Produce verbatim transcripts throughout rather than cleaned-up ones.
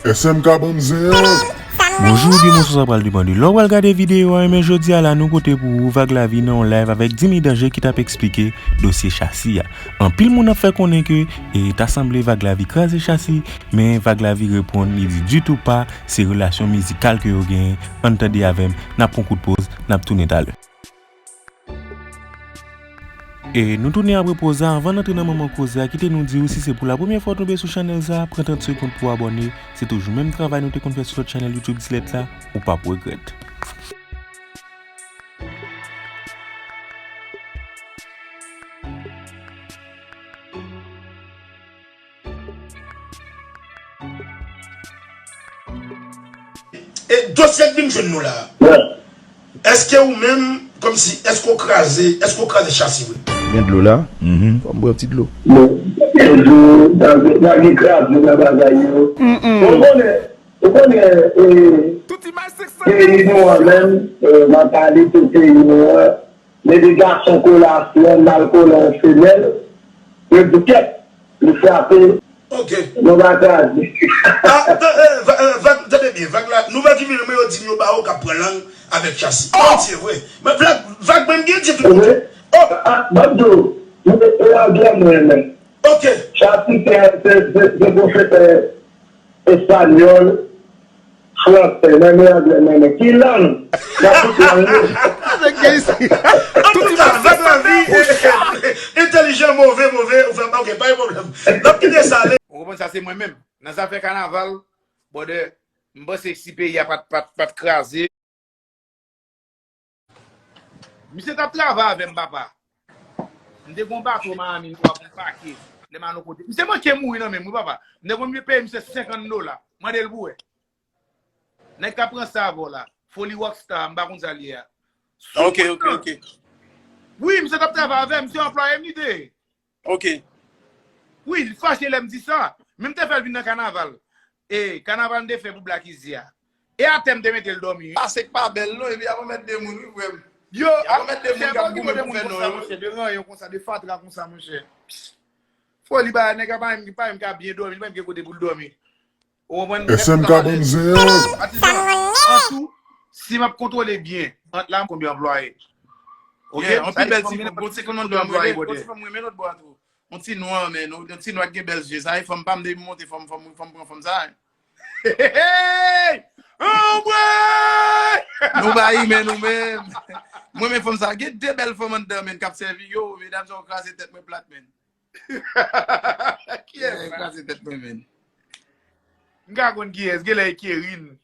S M K ban m zen an. Bonjou oubyen bonswa, sa pral depann de lè w pral gade videyo a, men jodi a la nou pote pou ou Vag Lavi nan yon live avèk Dimy Danger ki t ap eksplike dosye Chasi a. Anpil moun ap fè konnen ke e ta sanble Vag Lavi kraze Chasi, men Vag Lavi reponn, li di ditou pa, se relasyon mizikal ke yo genyen. Ann tande avè m, n ap pran kout poz, n ap tounen talè. E nou tounen apre poz la, anvan n antre nan manman koze a, kite nou di w si se pou la premyè fwa w tonbe sou chanèl sa, pran trant segonn pou w abòne, se toujou menm travay nou te konn fè sou lòt chanèl YouTube Dilèt la, ou p ap regrèt. E dosye k vin jwenn nou la, èske ou menm, kòmsi, èske w kraze, èske w kraze Chasi vre? Gen dlo la? Fò m bwè yon ti dlo. Bon, yo di w, pa gen kraze nan bagay yo. Ou konnen, ou konnen, e, peyi nou an menm, e, mantalite peyi nou an, lè de gason kole a fi an, mal kole a yon femèl, yo di kèt, li frape, Ok. nou pa kraze. Ah, ta- eh, va- eh, Vag, tande byen, Vag la, nouvèl ki vini, men yo di m yo ba yo k ap pran lang avèk Chasi. Oh! Dye vre. Men Vag, Vag, mwen gen di tout. Wi. Oh! Ah, ban m di w, mwen, e anglè mwen renmen. Ok. Chasi se, se, se, se pwofesè espanyòl, fransè, mwen renmen anglè mwen renmen. Ki lang? N ap tout lang yo. Antouka, Vag Lavi, eh, eh, entèlijan, move, move, ou fè, ok, pa gen pwoblèm. N ap kite sa ale. Ou konprann sa, se mwen menm. Nan zafè kanaval, brother, m panse si peyi a pa t, pa t, pa t kraze. Misye t ap travay avè m, papa. M te gon bato Miami, m t ap pake. Lè m al yon kote. Misye manke mouri nan men m, wi, papa. M te konn peye misye senkant dola. Mande l pou wè. Nèg k ap pran sa avè w la. Foli Rockstar, m pa konn sa l ye a. Ok, ok, ok. Wi, misye t ap travay avè m, se anplwaye m li te ye. Ok. Wi, li fache lè m di sa. Men m te fè l vin nan kanaval. E, kanaval m te fè pou Black Easy a. E atè m te mete l dòmi, wi. Pase k pa bèl non, epi ap anmède moun, wi, frè m. Yo, Ap anmède moun k ap goumen pou fè non, yo. Monchè, de ranyon konsa, de fatra konsa, monchè. Foli ba nèg a pa menm, pa menm ka byen dòmi, li pa menm gen kote pou l dòmi. Ou konprann? S M K ban m zen an. Atizan, an tou, si m ap kontwole byen, ant la, m konbyen anplwaye? Ok? Yeah, anpil bèl Sa ti di, fanm, bon, ti fanm nan dòmi, bon ti fanm renmen lòt bò a tou. On ti nwa, men, on ti nwa ki gen bèl zye. Sa e fanm pa m depi m monte fanm, fanm, fanm pran fanm sa. Hey! Anmwey! Nou ba imen nou menm. Mwen men fanm sa, gen de bèl fanm anndan, men, k ap sèvi yo, medam sa yo kraze tèt mwen plat, men. Kiyès? Kraze tèt mwen, men. M ka konn kiyès, gen lè e Kerine.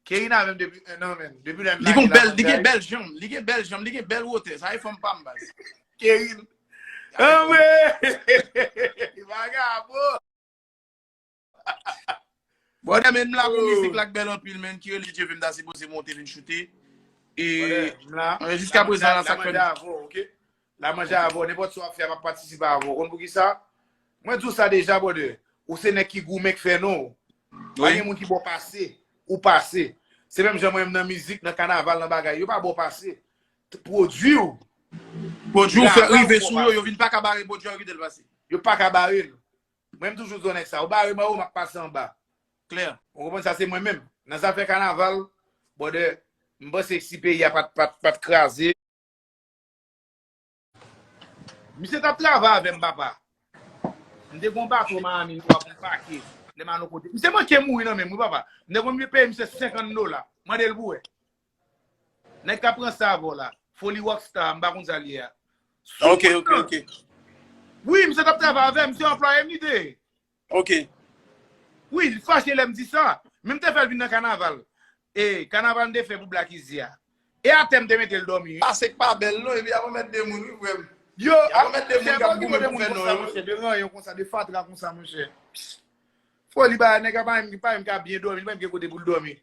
Kerine avè m depi en an, men. Depi lè m Li gon bèl, li gen bèl janm, li gen bèl janm, li gen bèl wotè. Sa e fanm pa m, baz. Kerine. Anmwey! Vagabon! Brother, men m la pou mizik la k bèl anpil, men, ki rele Dye vle m ta sipoze monte vin choute. E Brother, m la. Jiska prezan la, sa k fè avè w, ok? La manje avè w, nenpòt sa w ap fè, m ap patisipe avè w. Konn poukisa? Mwen di w sa deja, brother. Ou se nèg ki goumen k fè non. Pa gen moun ki ba w pase, ou pase. Se menm jan mwen menm nan mizik, nan kanaval, nan bagay, yo pa ba w pase. Pwodui w. Pwodui w fè rive sou yo, yo vin pa ka bare pwodui a, yo kite l pase. Yo pa ka bare l. Mwen m toujou di w nèg sa, ou bare m anwo, m ap pase anba. Klè. Ou konprann sa, se mwen menm. Nan zafè kanaval, brother, m panse si peyi a pa t, pa t, pa t kraze. Misye t ap travay avè m, papa. M te gon bato Miami, m t ap pake. Lè m al yon kote. Misye manke mouri nan men m, wi, papa. M te konn peye misye senkant dola. Mande l pou wè. Nèg k ap pran sa avè w la. Foli Rockstar, m pa konn sa l ye a. Ok, ok, ok. Wi, misye t ap travay avè m, se anplwaye m li te ye. Ok. Wi, li fache lè m di sa. Men m te fè l vin nan kanaval. E, kanaval m te fè pou Black Easy a. E atè m te mete l dòmi, wi. Pase k pa bèl non, epi ap anmède moun, wi, frè m. Yo, Ap anmède moun k ap goumen pou fè non, yo. Monchè, de ranyon konsa, de fatra konsa, monchè. Foli ba nèg a pa menm, pa menm ka byen dòmi, li pa menm gen kote pou l dòmi.